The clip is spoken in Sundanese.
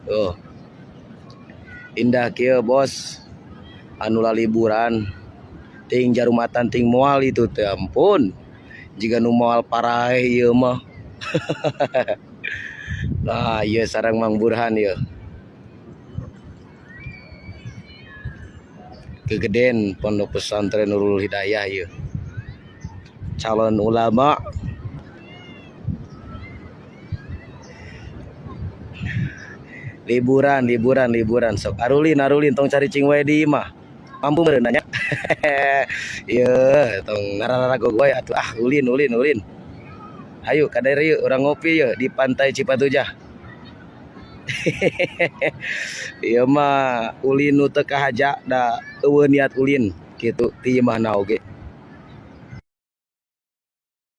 Tuh. Indah kieu bos. Anu laliburan ting jarumatan ting moal itu teh ampun. Jiga nu moal paraeh ieu mah. Nah, ieu sareng Mang Burhan ieu. Kegeden Pondok Pesantren Nurul Hidayah ieu. Calon ulama. Liburan, liburan, liburan sok. Arulin, arulin tong cari cing wae di imah. Mampu meureun nya. Ieu tong ngarararago wae atuh ah ulin, ulin, ulin. Ayo ka daerah yeuh urang ngopi yeuh di Pantai Cipatujah. Ieu mah ulin nu teu kahaja da eueuh niat ulin kitu ti imahna oge.